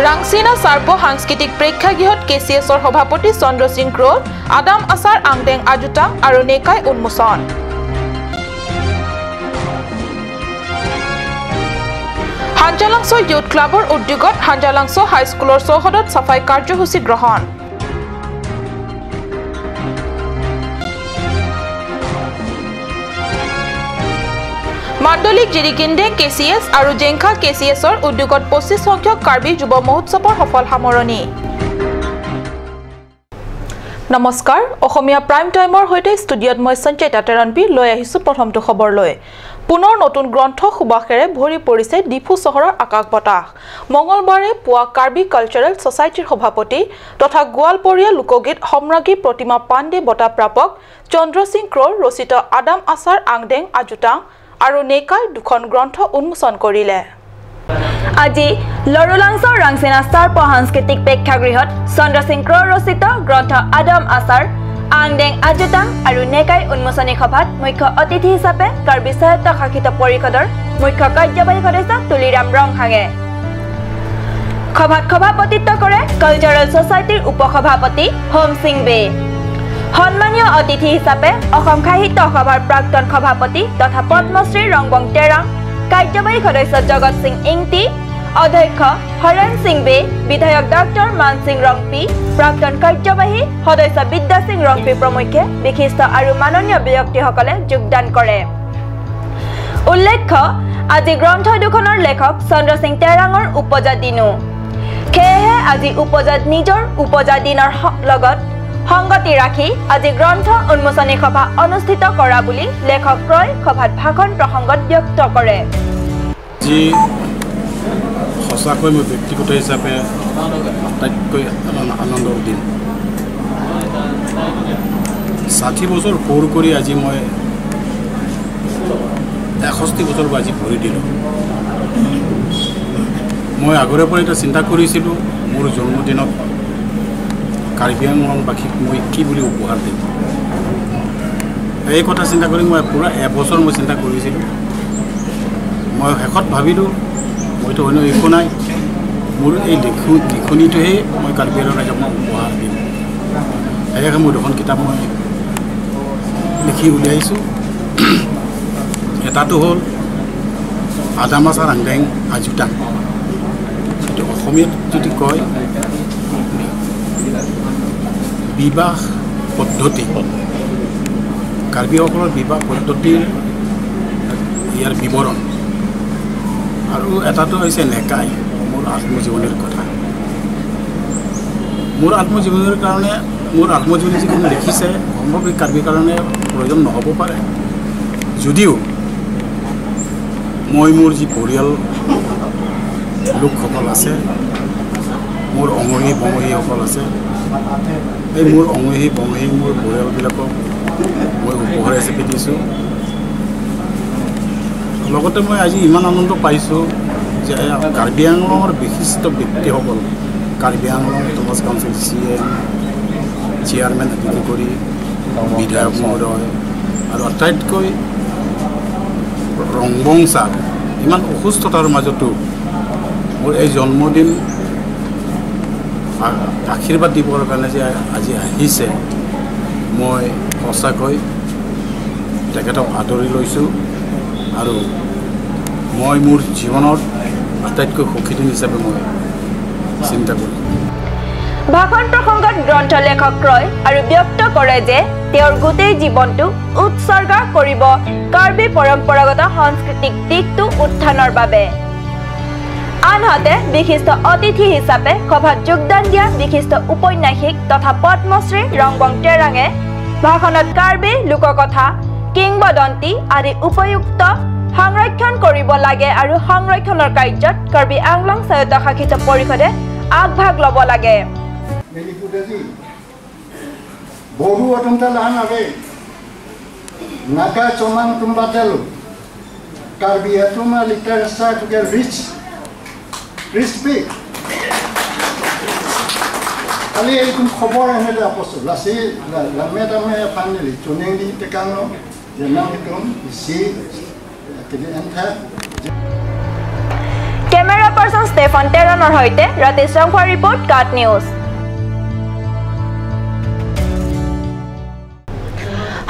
ৰাংচিনা sharp সাংস্কৃতিক প্ৰেক্ষাগৃহত কে C এছৰ সভাপতি চন্দ্ৰ সিং ক্ৰ'ৰ আদাম আছাৰ আংডেং আজুতাং আৰু নেকাই উন্মোচন। হাঞ্জালাংছ ইউথ ক্লাবৰ উদ্যোগত হাঞ্জালাংছ হাইস্কুলৰ চৌহদত চাফাই কাৰ্যসূচী গ্ৰহণ। মাণ্ডলিক জিৰিকিন্দে কে চি এছ আৰু জেংখা কে চি এছৰ উদ্যোগত 25 সংখ্যক কাৰ্বি যুৱ মহোৎসৱৰ সফল সামৰণি। নমস্কাৰ, অসমীয়া প্ৰাইম টাইমৰ সৈতে ষ্টুডিঅ'ত মই সঞ্চয়িতা তেৰণপি লৈ আহিছোঁ প্ৰথমটো খবৰ লৈ। পুনৰ নতুন গ্ৰন্থ সুবাসেৰে ভৰি পৰিছে ডিফু চহৰৰ আকাশ বতাহ। মঙলবাৰে পুৱা কাৰ্বি কালচাৰেল ছ'চাইটিৰ সভাপতি তথা গোৱালপৰীয়া লোকগীত সম্ৰাজ্ঞী প্ৰতিমা পাণ্ডে বঁটা প্ৰাপক চন্দ্ৰ সিং ক্ৰ'ৰ ৰচিত আদাম আছাৰ আংডেং আজুতাং আৰু নেকাই দুখন গ্ৰন্থ উন্মোচন কৰিলে। আজি লৰুলাংছৰ ৰাংচিনা চাৰ্প সাংস্কৃতিক প্ৰেক্ষাগৃহত চন্দ্ৰ সিং ক্ৰ'ৰ ৰচিত গ্ৰন্থ আদম আছাৰ আংডেং আজুতাং আৰু নেকাই উন্মোচনী সভাত মুখ্য অতিথি হিচাপে কাৰ্বি স্বায়ত্ত শাসিত পৰিষদৰ মুখ্য কাৰ্যবাহী সদস্য তুলিৰাম ৰংহাঙে। সভাত সভাপতিত্ব কৰে কালচাৰেল ছ'চাইটিৰ উপসভাপতি হোম সিং বে। সন্মানীয় অতিথি হিচাপে অসম সাহিত্য সভাৰ প্ৰাক্তন সভাপতি তথা পদ্মশ্ৰী ৰংবং তেৰাং, কাৰ্যবাহী সদস্য জগত সিং ইংতি, অধ্যক্ষ হৰেণ সিং বে, বিধায়ক ডক্টৰ মানসিং ৰংপি, প্ৰাক্তন কাৰ্যবাহী সদস্য বিদ্যা সিং ৰংপি প্ৰমুখ্যে বিশিষ্ট আৰু মাননীয় ব্যক্তিসকলে যোগদান কৰে। উল্লেখ্য, আজি গ্ৰন্থ দুখনৰ লেখক চন্দ্ৰ সিং তেৰাঙৰ উপজা দিনো, সেয়েহে আজি উপজাত নিজৰ উপজা দিনৰ লগত সংগতি ৰাখি আজি গ্ৰন্থ উন্মোচনী সভা অনুষ্ঠিত কৰা বুলি লেখক ক্ৰয় সভাত ভাষণ প্ৰসংগত ব্যক্ত কৰে। যি সঁচাকৈ মই ব্যক্তিগত হিচাপে আটাইতকৈ আনন্দৰ দিন। 60 বছৰ পাৰ কৰি আজি মই 61 বছৰ আজি ভৰি দিলোঁ। মই আগৰে পৰা এটা চিন্তা কৰিছিলোঁ, মোৰ জন্মদিনত কাৰ্বি আংলংবাসীক মই কি বুলি উপহাৰ দিম। এই কথা চিন্তা কৰি মই পূৰা এবছৰ মই চিন্তা কৰিছিলোঁ। মই শেষত ভাবিলোঁ মইতো অন্য একো নাই, মোৰ এই লিখনিটোহে মই কাৰ্বি আংলং ৰাইজক মই উপহাৰ দিম। সেয়েহে মোৰ দুখন কিতাপ মই লিখি উলিয়াইছোঁ। এটাটো হ'ল আদাম আছাৰ আংডেং আজুতাং, এইটো অসমীয়াত যদি কয় বিবাহ পদ্ধতি, কাৰ্বিসকলৰ বিবাহ পদ্ধতিৰ ইয়াৰ বিৱৰণ। আৰু এটাটো হৈছে নেকাই, মোৰ আত্মজীৱনীৰ কথা। মোৰ আত্মজীৱনীৰ কাৰণে, মোৰ আত্মজীৱনী যিখিনি লিখিছে সম্ভৱ এই কাৰ্বিৰ কাৰণে প্ৰয়োজন নহ'ব পাৰে, যদিও মই মোৰ যি পৰিয়াল লোকসকল আছে, মোৰ অঙহী বঙহীসকল আছে, এই মোৰ অঙহী বঙহী মোৰ পৰিয়ালবিলাকক মই উপহাৰ হিচাপে দিছোঁ। লগতে মই আজি ইমান আনন্দ পাইছোঁ যে কাৰ্বি আংলঙৰ বিশিষ্ট ব্যক্তিসকল, Karbi Anglong autonomous council C M, chairman আদি কৰি বিধায়ক মহোদয় আৰু আটাইতকৈ ৰংবং ছাৰ, ইমান অসুস্থতাৰ মাজতো মোৰ এই জন্মদিন আশীৰ্বাদ দিবৰ কাৰণে যে আজি আহিছে, মই সঁচাকৈ তেখেতক আদৰি লৈছোঁ আৰু মই মোৰ জীৱনত আটাইতকৈ সুখী দিন হিচাপে মই চিন্তা কৰোঁ। ভাষণ প্ৰসংগত গ্ৰন্থ লেখক ক্ৰয় আৰু ব্যক্ত কৰে যে তেওঁৰ গোটেই জীৱনটো উৎসৰ্গা কৰিব কাৰ্বি পৰম্পৰাগত সাংস্কৃতিক দিশটো উত্থানৰ বাবে। আনহাতে বিশিষ্ট অতিথি হিচাপে সভাত যোগদান দিয়া বিশিষ্ট উপন্যাসিক তথা পদ্মশ্ৰী ৰংবং তেৰাঙে ভাষণত কাৰ্বি লোককথা, কিংবদন্তি আদি উপযুক্ত সংৰক্ষণ কৰিব লাগে আৰু সংৰক্ষণৰ কাৰ্যত কাৰ্বি আংলং স্বায়ত্তশাসিত পৰিষদে আগভাগ ল'ব লাগে। খালি এইটো খবৰ এনেদৰে আপচো লাচি লামে দামে ফাইনেলি চনেংদি টেকাংনো জেনাং সি কেমেৰা পাৰ্চন ষ্টেফান টেৰণৰ সৈতে ৰাতেশ ৰাংফাৰ ৰিপৰ্ট, কাট নিউজ।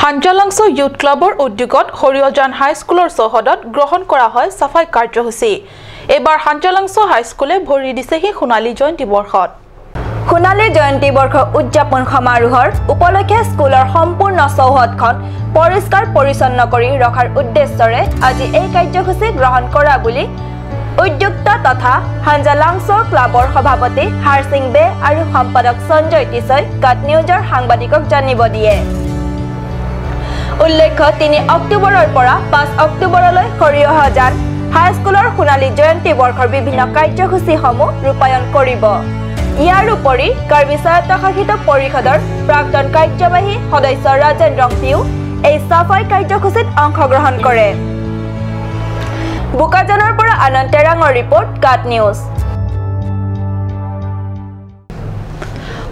হাঞ্জালাংছ ইউথ ক্লাবৰ উদ্যোগত সৰিয়হজান হাইস্কুলৰ চৌহদত গ্ৰহণ কৰা হয় চাফাই কাৰ্যসূচী। এইবাৰ হাঞ্জালাংছ হাইস্কুলে ভৰি দিছেহি সোণালী জয়ন্তী বৰ্ষত। সোণালী জয়ন্তী বৰ্ষ উদযাপন সমাৰোহৰ উপলক্ষে স্কুলৰ সম্পূৰ্ণ চৌহদখন পৰিষ্কাৰ পৰিচ্ছন্ন কৰি ৰখাৰ উদ্দেশ্যৰে আজি এই কাৰ্যসূচী গ্ৰহণ কৰা বুলি উদ্যোক্তা তথা হাঞ্জালাংছ ক্লাবৰ সভাপতি হাৰসিং বে আৰু সম্পাদক সঞ্জয় তিছই কাট নিউজৰ সাংবাদিকক জানিব দিয়ে। উল্লেখ্য 3 অক্টোবৰৰ পৰা 5 অক্টোবৰলৈ সৰিয়হজান হাইস্কুলৰ সোণালী জয়ন্তী বৰ্ষৰ বিভিন্ন কাৰ্যসূচীসমূহ ৰূপায়ণ কৰিব। ইয়াৰ উপৰি কাৰ্বি স্বায়ত্তশাসিত পৰিষদৰ প্ৰাক্তন কাৰ্যবাহী সদস্য ৰাজেন ৰংপিও এই চাফাই কাৰ্যসূচীত অংশগ্ৰহণ কৰে। বোকাজানৰ পৰা আনন্দ তেৰাঙৰ ৰিপৰ্ট, কাট নিউজ।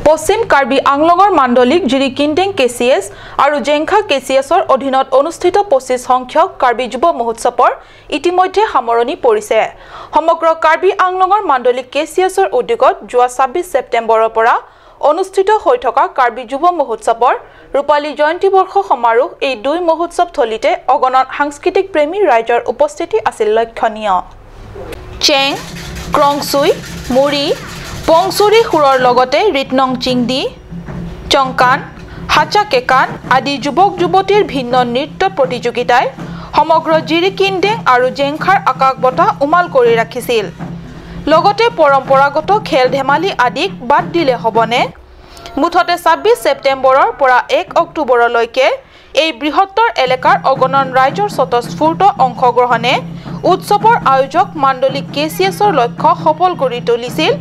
পশ্চিম কাৰ্বি আংলঙৰ মাণ্ডলিক জিৰিকিনডেং কে চি এছ আৰু জেংখা কে চি এছৰ অধীনত অনুষ্ঠিত 25 সংখ্যক কাৰ্বি যুৱ মহোৎসৱৰ ইতিমধ্যে সামৰণি পৰিছে। সমগ্ৰ কাৰ্বি আংলঙৰ মাণ্ডলিক কে চি এছৰ উদ্যোগত যোৱা 26 ছেপ্টেম্বৰৰ পৰা অনুষ্ঠিত হৈ থকা কাৰ্বি যুৱ মহোৎসৱৰ ৰূপালী জয়ন্তী বৰ্ষ সমাৰোহ এই দুই মহোৎসৱথলীতে অগণন সাংস্কৃতিক প্ৰেমী ৰাইজৰ উপস্থিতি আছিল লক্ষণীয়। চেং, ক্ৰংচুই, মুৰি, পংচুৰি সুৰৰ লগতে ৰিতনং চিংদি, চংকান, হাচা কেকান আদি যুৱক যুৱতীৰ ভিন্ন নৃত্য প্ৰতিযোগিতাই সমগ্ৰ জিৰিকিনডেং আৰু জেংখাৰ আকাশ বতাহ উমাল কৰি ৰাখিছিল। লগতে পৰম্পৰাগত খেল ধেমালি আদিক বাদ দিলে হ'বনে? মুঠতে 26 ছেপ্টেম্বৰৰ পৰা 1 অক্টোবৰলৈকে এই বৃহত্তৰ এলেকাৰ অগণন ৰাইজৰ স্বতঃস্ফূৰ্ত অংশগ্ৰহণে উৎসৱৰ আয়োজক মাণ্ডলিক কে চি এছৰ লক্ষ্য সফল কৰি তুলিছিল।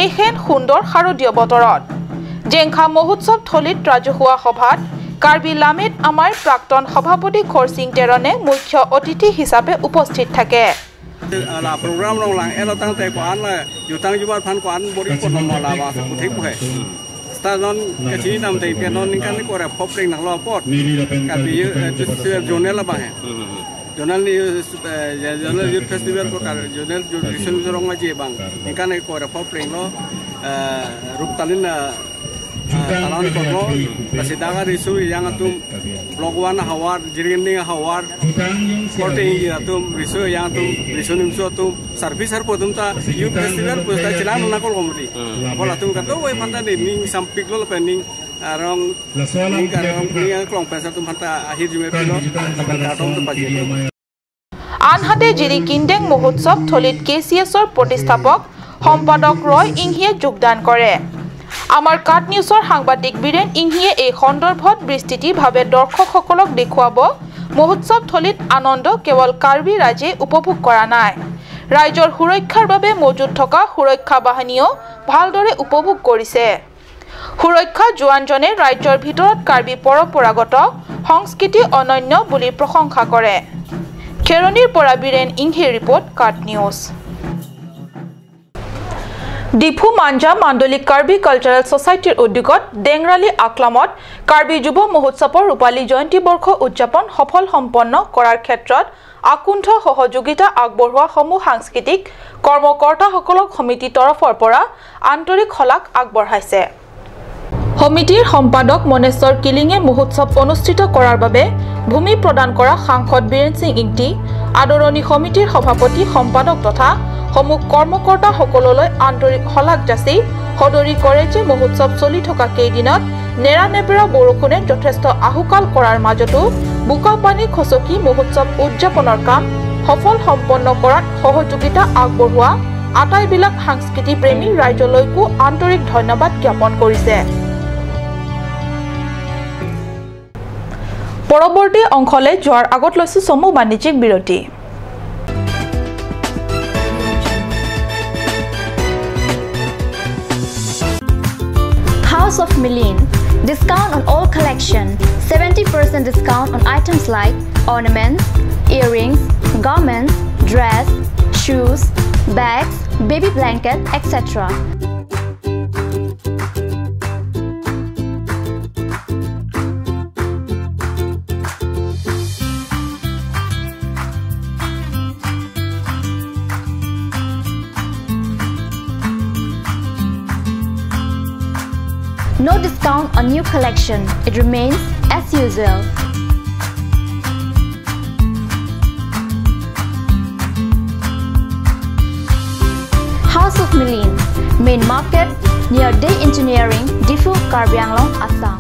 এইহেন সুন্দৰ শাৰদীয় বতৰত জেংখা মহোৎসৱ থলীত ৰাজহুৱা সভাত কাৰ্বি লামেত আমাৰ প্ৰাক্তন সভাপতি খৰসিং টেৰণে মুখ্য অতিথি হিচাপে উপস্থিত থাকে। Zonal Youth Festival ko kar zonal jurisdiction rong ma je bang ingkan ko ra pop reng lo ruptalin talon ko lo lasidaga risu yang atum block 1 hawar jirindi hawar kote atum risu yang atum risu nimsu atum service har podum ta youth festival posta chilan na kol komri bol atum ka to oi phanta ni ning sampik lo pening arong ning karong ning klong pesa tum phanta ahir jume pilo karong tum paji। আনহাতে জিৰিকিনডেং মহোৎসৱ থলীত কে C এছৰ প্ৰতিষ্ঠাপক সম্পাদক ৰয় ইংহিয়ে যোগদান কৰে। আমাৰ কাট নিউজৰ সাংবাদিক বীৰেন ইংহিয়ে এই সন্দৰ্ভত বিস্তৃতভাৱে দৰ্শকসকলক দেখুৱাব। মহোৎসৱ থলীত আনন্দ কেৱল কাৰ্বি ৰাইজে উপভোগ কৰা নাই, ৰাইজৰ সুৰক্ষাৰ বাবে মজুত থকা সুৰক্ষা বাহিনীয়েও ভালদৰে উপভোগ কৰিছে। সুৰক্ষা জোৱানজনে ৰাজ্যৰ ভিতৰত কাৰ্বি পৰম্পৰাগত সংস্কৃতি অনন্য বুলি প্ৰশংসা কৰে। খেৰণিৰ পৰা বীৰেন ইংহিৰ ৰিপৰ্ট, কাট নিউজ। ডিফু মাঞ্জা মাণ্ডলিক কাৰ্বি কালচাৰেল ছ'চাইটিৰ উদ্যোগত ডেংৰালী আকলামত কাৰ্বি যুৱ মহোৎসৱৰ ৰূপালী জয়ন্তী বৰ্ষ উদযাপন সফল সম্পন্ন কৰাৰ ক্ষেত্ৰত আকুণ্ঠ সহযোগিতা আগবঢ়োৱা সমূহ সাংস্কৃতিক কৰ্মকৰ্তাসকলক সমিতিৰ তৰফৰ পৰা আন্তৰিক শলাগ আগবঢ়াইছে। সমিতিৰ সম্পাদক মনেশ্বৰ কিলিঙে মহোৎসৱ অনুষ্ঠিত কৰাৰ বাবে ভূমি প্ৰদান কৰা সাংসদ বীৰেন সিং ইংতি, আদৰণি সমিতিৰ সভাপতি সম্পাদক তথা সমূহ কৰ্মকৰ্তাসকললৈ আন্তৰিক শলাগ যাচি সদৰি কৰে যে মহোৎসৱ চলি থকা কেইদিনত নেৰানেপেৰা বৰষুণে যথেষ্ট আহুকাল কৰাৰ মাজতো বোকা পানী খচকি মহোৎসৱ উদযাপনৰ কাম সফল সম্পন্ন কৰাত সহযোগিতা আগবঢ়োৱা আটাইবিলাক সাংস্কৃতিক প্ৰেমী ৰাইজলৈকো আন্তৰিক ধন্যবাদ জ্ঞাপন কৰিছে। পৰৱৰ্তী অংশলৈ যোৱাৰ আগত লৈছো চমু বাণিজ্যিক বিৰতি। House of Milin. Discount on all collection. 70% discount on items like ornaments, earrings, garments, dress, shoes, bags, baby blanket, etc. No discount on new collection. It remains as usual. House of Milin, Main Market, near Day Engineering, Diphu, Karbi Anglong, Assam.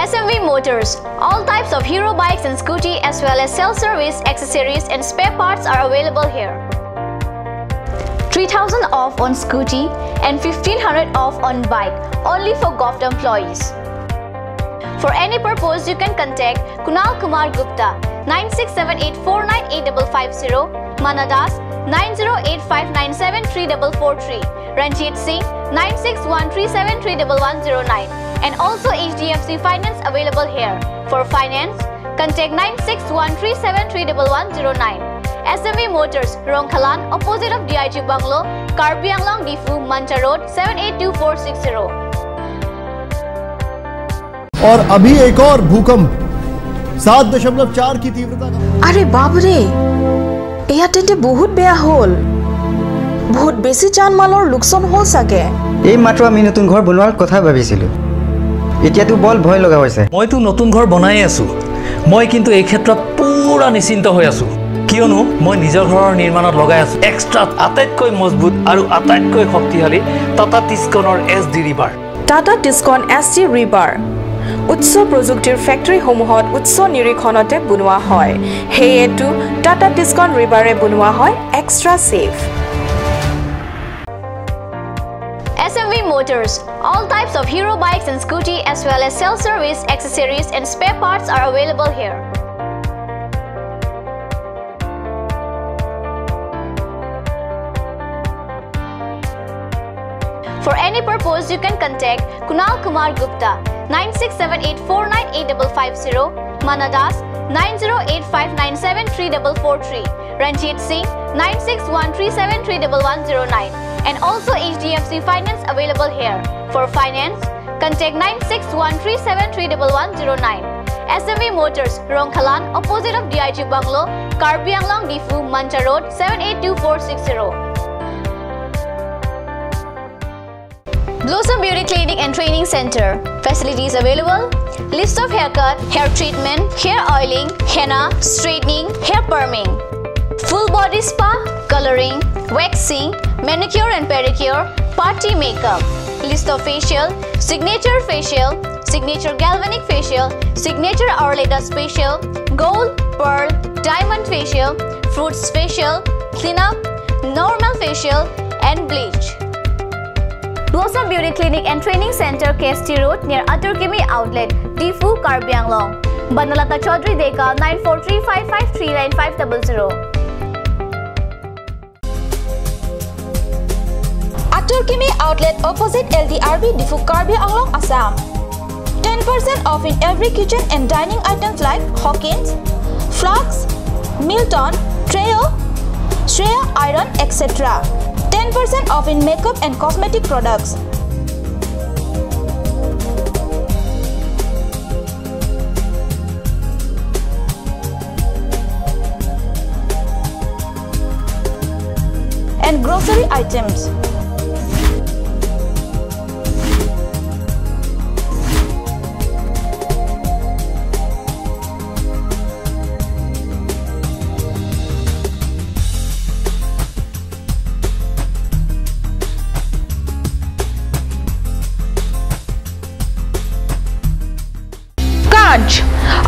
SMV Motors, all types of hero bikes and scooty as well as self-service, accessories and spare parts are available here. 3000 off on scooty and 1500 off on bike, only for govt employees. For any purpose, you can contact Kunal Kumar Gupta 9678498550, Mana Das 9085973443, Ranjit Singh 9613731109, and also HDFC Finance available here. For finance, contact 9613731109. SMV Motors, Rongkhalan, opposite of DIG Bungalow, Karbi Anglong, Diphu, Mancha Road, 782460. और अभी एक और भूकंप 7.4 की तीव्रता का। अरे बाप रे, এয়া তেন্তে বহুত বেয়া হ'ল। বহুত বেছি জানমালৰ লোকচান হ'ল চাগে। এই মাত্ৰ আমি নতুন ঘৰ বনোৱাৰ কথা ভাবিছিলো, এতিয়াতো বল ভয় লগা হৈছে। মইতো নতুন ঘৰ বনাই আছো। মই কিন্তু এই ক্ষেত্ৰত পুৰা নিশ্চিন্ত হৈ আছো, কিয়নো মই নিজৰ ঘৰৰ নিৰ্মাণত লগাই আছো এক্সট্ৰা আটাইতকৈ মজবুত আৰু আটাইতকৈ শক্তিশালী Tata টিস্কনৰ SD rebar. Tata Tiscon SD rebar উচ্চ প্ৰযুক্তিৰ ফেক্টৰীসমূহত উচ্চ নিৰীক্ষণতে বনোৱা হয়, সেয়েতো টাটা টিস্কন ৰিবাৰে বনোৱা হয় extra safe. SMV Motors, all types of hero bikes and scooty as well as self-service, accessories and spare parts are available here. For any purpose, you can contact Kunal Kumar Gupta 9678498550, Mana Das 9085973443, Ranjit Singh 9613731109, and also HDFC Finance available here. For finance, contact 9613731109. SMV Motors, Rongkhalan, opposite of DIG Bungalow, Karbi Anglong, Diphu, Mancha Road, 782460. Blossom Beauty Clinic and Training Center. Facilities available: list of haircut, hair treatment, hair oiling, henna, straightening, hair perming, full body spa, coloring, waxing, manicure and pedicure, party makeup. List of facial: signature facial, signature galvanic facial, signature Orleda facial, gold, pearl, diamond facial, fruits facial, cleanup, normal facial and bleach. Blossom Beauty Clinic and Training Center, KST Road, near Aturkimi Outlet, Diphu, Karbi Anglong. Banalata Chaudhary Deka, 9435539500. Aturkimi Outlet, opposite LDRB, Diphu, Karbi Anglong, Assam. 10% off in every kitchen and dining items like Hawkins, Flux, Milton, Treo, Shreya Iron, etc. 10% off in makeup and cosmetic products. And grocery items.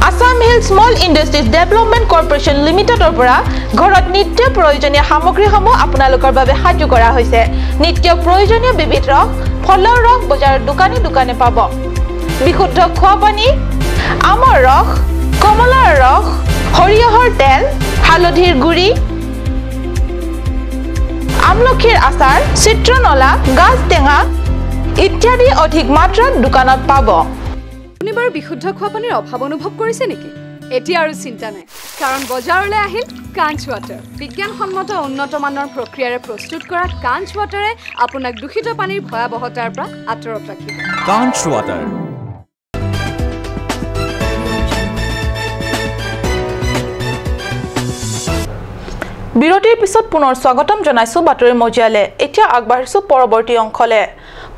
Assam Hill Small Industries Development Corporation লিমিটেডৰ পৰা ঘৰত নিত্য প্ৰয়োজনীয় সামগ্ৰীসমূহ আপোনালোকৰ বাবে সাজু কৰা হৈছে। নিত্য প্ৰয়োজনীয় বিবিধ ৰস, ফলৰ ৰস বজাৰৰ দোকানে দোকানে পাব। বিশুদ্ধ খোৱা পানী, আমৰ ৰস, কমলাৰ ৰস, সৰিয়হৰ তেল, হালধিৰ গুড়ি, আমলখিৰ আচাৰ, চিত্ৰনলা, গাজ টেঙা ইত্যাদি অধিক মাত্ৰাত দোকানত পাব। আপুনি বাৰু বিশুদ্ধ খোৱা পানীৰ অভাৱ অনুভৱ কৰিছে নেকি? এতিয়া আৰু চিন্তা নাই, কাৰণ বজাৰলৈ আহিল কাঞ্চ ৱাটাৰ। বিজ্ঞানসন্মত উন্নত মানৰ প্ৰক্ৰিয়াৰে প্ৰস্তুত কৰা কাঞ্চ ৱাটাৰে আপোনাক দূষিত পানীৰ ভয়াৱহতাৰ পৰা আঁতৰত ৰাখিব। কাঞ্চ ৱাটাৰ। বিৰতিৰ পিছত পুনৰ স্বাগতম জনাইছো বাতৰি মজিয়ালে। এতিয়া আগবাঢ়িছো পৰৱৰ্তী অংশলে।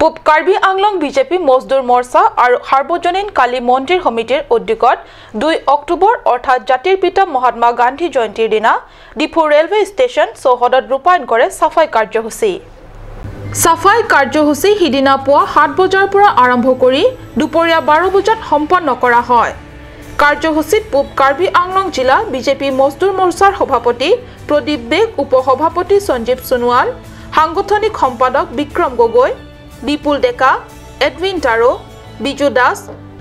পূব কাৰ্বি আংলং বিজেপি মজদুৰ মৰ্চা আৰু সাৰ্বজনীন কালী মন্দিৰ সমিতিৰ উদ্যোগত 2 অক্টোবৰ অৰ্থাৎ জাতিৰ পিতা মহাত্মা গান্ধী জয়ন্তীৰ দিনা ডিফু ৰেলৱে ষ্টেচন চৌহদত ৰূপায়ণ কৰে চাফাই কাৰ্যসূচী। চাফাই কাৰ্যসূচী সিদিনা পুৱা 7 বজাৰ পৰা আৰম্ভ কৰি দুপৰীয়া 12 বজাত সম্পন্ন কৰা হয়। কাৰ্যসূচীত পূব কাৰ্বি আংলং জিলা বিজেপি মজদুৰ মৰ্চাৰ সভাপতি প্ৰদীপ বেগ, উপসভাপতি সঞ্জীৱ সোণোৱাল, সাংগঠনিক সম্পাদক বিক্ৰম গগৈ, বিপুল ডেকা, এডউইন তাৰো, বিজু দাস,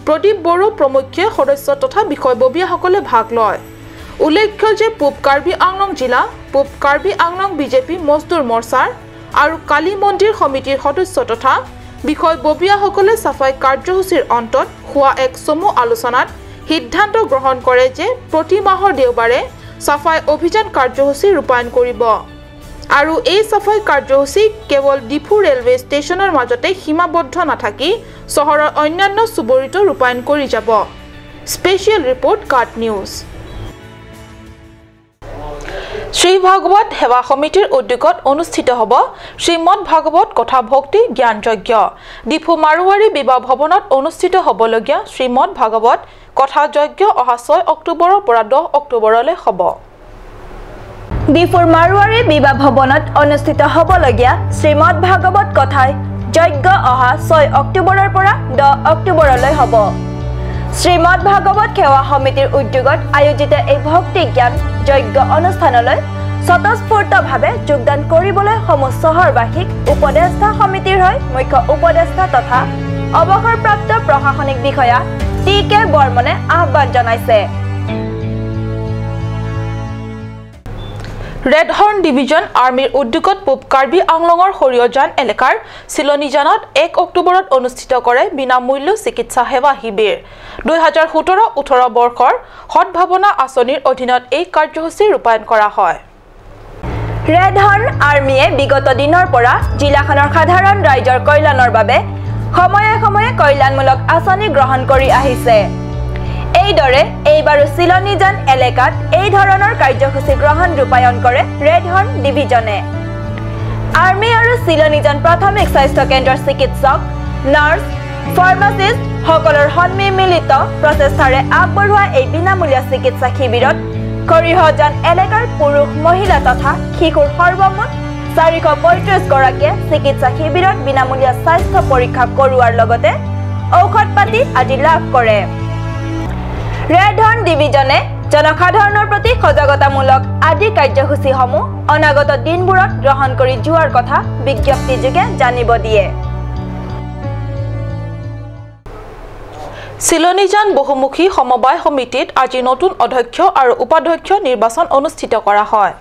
প্ৰদীপ বড়ো প্ৰমুখ্যে সদস্য তথা বিষয়ববীয়াসকলে ভাগ লয়। উল্লেখ্য যে পূব কাৰ্বি আংলং জিলা পূব কাৰ্বি আংলং বিজেপি মজদুৰ মৰ্চাৰ আৰু কালী মন্দিৰ সমিতিৰ সদস্য তথা বিষয়ববীয়াসকলে চাফাই কাৰ্যসূচীৰ অন্তত হোৱা এক চমু আলোচনাত সিদ্ধান্ত গ্ৰহণ কৰে যে প্ৰতি মাহৰ দেওবাৰে চাফাই অভিযান কাৰ্যসূচী ৰূপায়ণ কৰিব আৰু এই চাফাই কাৰ্যসূচী কেৱল ডিফু ৰেলৱে ষ্টেচনৰ মাজতে সীমাবদ্ধ নাথাকি চহৰৰ অন্যান্য চুবুৰীতো ৰূপায়ণ কৰি যাব। স্পেচিয়েল ৰিপৰ্ট, কাট নিউজ। শ্ৰী ভাগৱত সেৱা সমিতিৰ উদ্যোগত অনুষ্ঠিত হ'ব শ্ৰীমদ ভাগৱত কথা ভক্তি জ্ঞান যজ্ঞ। ডিফু মাৰোৱাৰী বিবাহ ভৱনত অনুষ্ঠিত হ'বলগীয়া শ্ৰীমদ ভাগৱত কথা যজ্ঞ অহা 6 অক্টোবৰৰ পৰা 10 অক্টোবৰলৈ হ'ব। ডিফুৰ মাৰোৱাৰী বিবাহ ভৱনত অনুষ্ঠিত হ'বলগীয়া শ্ৰীমদ ভাগৱত কথা যজ্ঞ অহা 6 অক্টোবৰৰ পৰা 10 অক্টোবৰলৈ হ'ব। শ্ৰীমদ ভাগৱত সেৱা সমিতিৰ উদ্যোগত আয়োজিত এই ভক্তি জ্ঞান যজ্ঞ অনুষ্ঠানলৈ স্বতঃস্ফূৰ্তভাৱে যোগদান কৰিবলৈ সমূহ চহৰবাসীক উপদেষ্টা সমিতিৰ হৈ মুখ্য উপদেষ্টা তথা অৱসৰপ্ৰাপ্ত প্ৰশাসনিক বিষয়া টি কে বৰ্মনে আহ্বান জনাইছে। ৰেড হৰ্ণ ডিভিজন আৰ্মীৰ উদ্যোগত পূব কাৰ্বি আংলঙৰ সৰিয়হজান এলেকাৰ চিলনীজানত 1 অক্টোবৰত অনুষ্ঠিত কৰে বিনামূল্য চিকিৎসা সেৱা শিবিৰ। 2017-18 বৰ্ষৰ সদ্ভাৱনা আঁচনিৰ অধীনত এই কাৰ্যসূচী ৰূপায়ণ কৰা হয়। ৰেড হৰ্ণ আৰ্মীয়ে বিগত দিনৰ পৰা জিলাখনৰ সাধাৰণ ৰাইজৰ কল্যাণৰ বাবে সময়ে সময়ে কল্যাণমূলক আঁচনি গ্ৰহণ কৰি আহিছে। এইদৰে এইবাৰো চিলনীজান এলেকাত এই ধৰণৰ কাৰ্যসূচী গ্ৰহণ ৰূপায়ণ কৰে ৰেড হৰ্ণ ডিভিজনে। আৰ্মী আৰু চিলনীজান প্ৰাথমিক স্বাস্থ্য কেন্দ্ৰৰ চিকিৎসক, নাৰ্ছ, ফাৰ্মাচিষ্ট সকলৰ সন্মিলিত প্ৰচেষ্টাৰে আগবঢ়োৱা এই বিনামূলীয়া চিকিৎসা শিবিৰত খৰিহজান এলেকাৰ পুৰুষ, মহিলা তথা শিশুৰ সৰ্বমুঠ 435 গৰাকীয়ে চিকিৎসা শিবিৰত বিনামূলীয়া স্বাস্থ্য পৰীক্ষা কৰোৱাৰ লগতে ঔষধ পাতি আদি লাভ কৰে। ৰেড হৰ্ণ ডিভিজনে জনসাধাৰণৰ প্ৰতি সজাগতামূলক আদি কাৰ্যসূচীসমূহ অনাগত দিনবোৰত গ্ৰহণ কৰি যোৱাৰ কথা বিজ্ঞপ্তিযোগে জানিব দিয়ে। চিলনীজান বহুমুখী সমবায় সমিতিত আজি নতুন অধ্যক্ষ আৰু উপাধ্যক্ষ নিৰ্বাচন অনুষ্ঠিত কৰা হয়।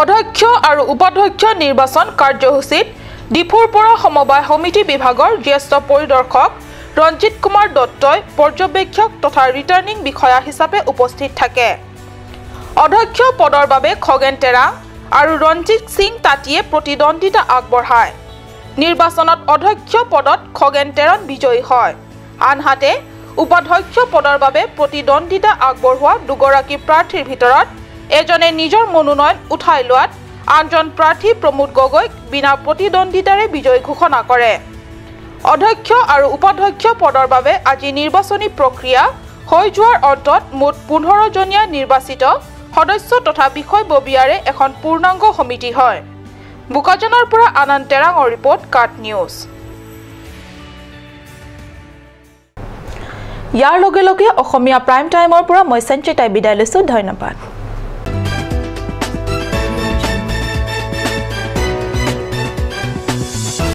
অধ্যক্ষ আৰু উপাধ্যক্ষ নিৰ্বাচন কাৰ্যসূচীত ডিফুৰ পৰা সমবায় সমিতি বিভাগৰ জ্যেষ্ঠ পৰিদৰ্শক ৰঞ্জিত কুমাৰ দত্তই পৰ্যবেক্ষক তথা ৰিটাৰ্ণিং বিষয়া হিচাপে উপস্থিত থাকে। অধ্যক্ষ পদৰ বাবে খগেন তেৰাং আৰু ৰঞ্জিত সিং তাঁতীয়ে প্ৰতিদ্বন্দ্বিতা আগবঢ়ায়। নিৰ্বাচনত অধ্যক্ষ পদত খগেন তেৰাং বিজয়ী হয়। আনহাতে উপাধ্যক্ষ পদৰ বাবে প্ৰতিদ্বন্দ্বিতা আগবঢ়োৱা দুগৰাকী প্ৰাৰ্থীৰ ভিতৰত এজনে নিজৰ মনোনয়ন উঠাই লোৱাত আনজন প্ৰাৰ্থী প্ৰমোদ গগৈক বিনা প্ৰতিদ্বন্দ্বিতাৰে বিজয়ী ঘোষণা কৰে। অধ্যক্ষ আৰু উপাধ্যক্ষ পদৰ বাবে আজি নিৰ্বাচনী প্ৰক্ৰিয়া হৈ যোৱাৰ অন্তত মুঠ 15 জনীয়া নিৰ্বাচিত সদস্য তথা বিষয়ববীয়াৰে এখন পূৰ্ণাংগ সমিতি হয়। বোকাজানৰ পৰা আনন্দ তেৰাঙৰ ৰিপৰ্ট, কাট নিউজ। ইয়াৰ লগে লগে অসমীয়া প্ৰাইম টাইমৰ পৰা মই সঞ্চিতাই বিদায় লৈছোঁ। ধন্যবাদ।